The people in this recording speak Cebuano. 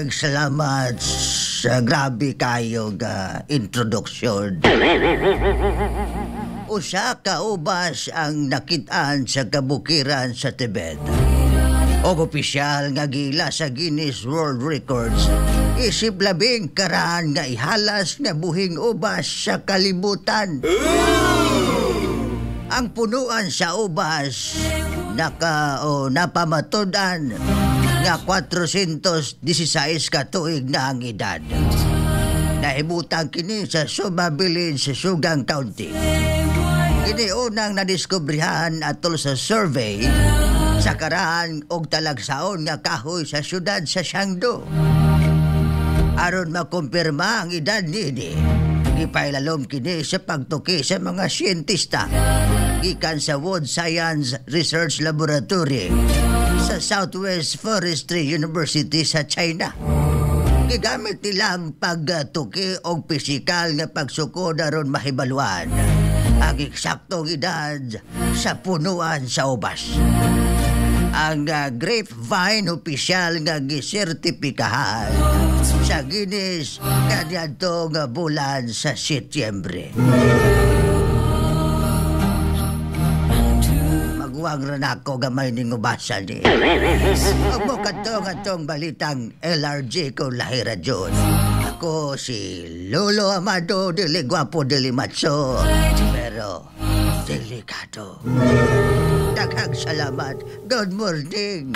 Daghang salamat sa grabe kayo nga introduction. Usa ka ubas ang nakitaan sa kabukiran sa Tibet. Og opisyal nga gila sa Guinness World Records. Isip labing karaan nga ihalas nga buhing ubas sa kalibutan. Ang punuan sa ubas naka o napamatud-an nga 416 ka tuig na ang edad. Nahibutang kini sa Suba Village sa Sugang County. Kini unang nadiskubrihan atol sa survey sa karaan og talagsaon nga kahoy sa syudad sa Shangdu. Aron makumpirma ang edad niini, gipailalom kini sa pagtuki sa mga siyentista gikan sa Wood Science Research Laboratory sa Southwest Forestry University sa China. Gigamit nilang pagtuki og pisikal nga pagsukod aron mahibaluan ang eksaktong edad sa punuan sa ubas. Ang grapevine opisyal nga gisertipikahan sa Guinness kaniadtong bulan sa Setyembre. Maguwang ra nako gamay ning ubasan ni. Ug mo kadto atong balitang LRG ko lahi radyon. Ako si Lolo Amado, dili gwapo, dili macho, pero delikado. Daghang salamat. Good morning.